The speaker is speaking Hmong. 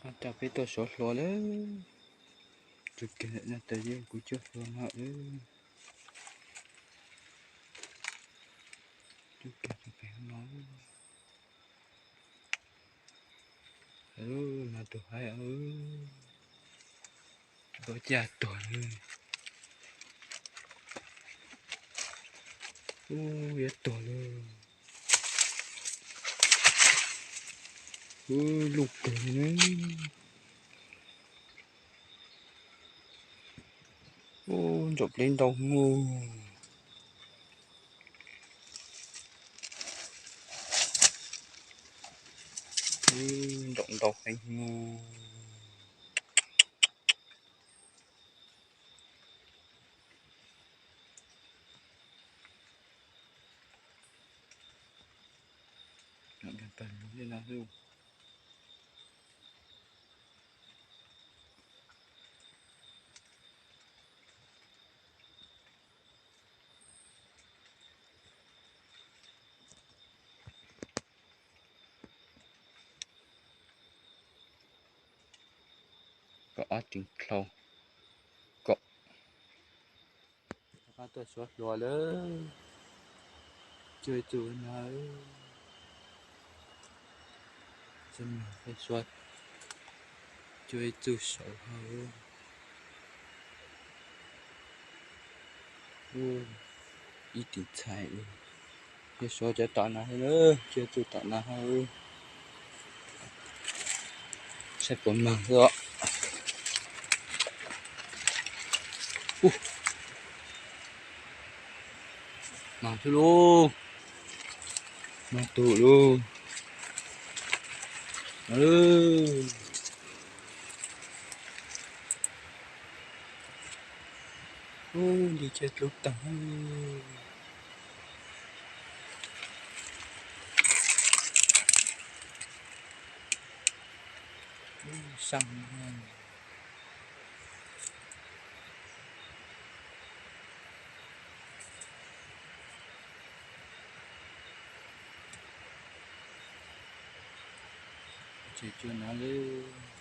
Coj peb tuaj suav hlua lawm. Tus kag no tas yeej kuv coj hlua no lawm. Tus kag tus kag no. Mas tus haib, ua cas tuag lawm. Ub, yuav tuag lawm. Ub, loj kawg li. Ub, ntsaum pleb ntau heev. Ub, ntsaum ntau heev. Kom ob tseem dlhau. Kom rov qab tuaj suav hlua lawm. Cuag ib txuj no, cuag ib txuj saud hauv. Ib tim txhais, yog suav cov tom no, cuag ib txuj tom no hauv. Saib puas mag xwb. Mag xwb lauj. Mag tus lauj. Ub, nti ceg dlub tag. Ub, saib. Ces cuag no lawm.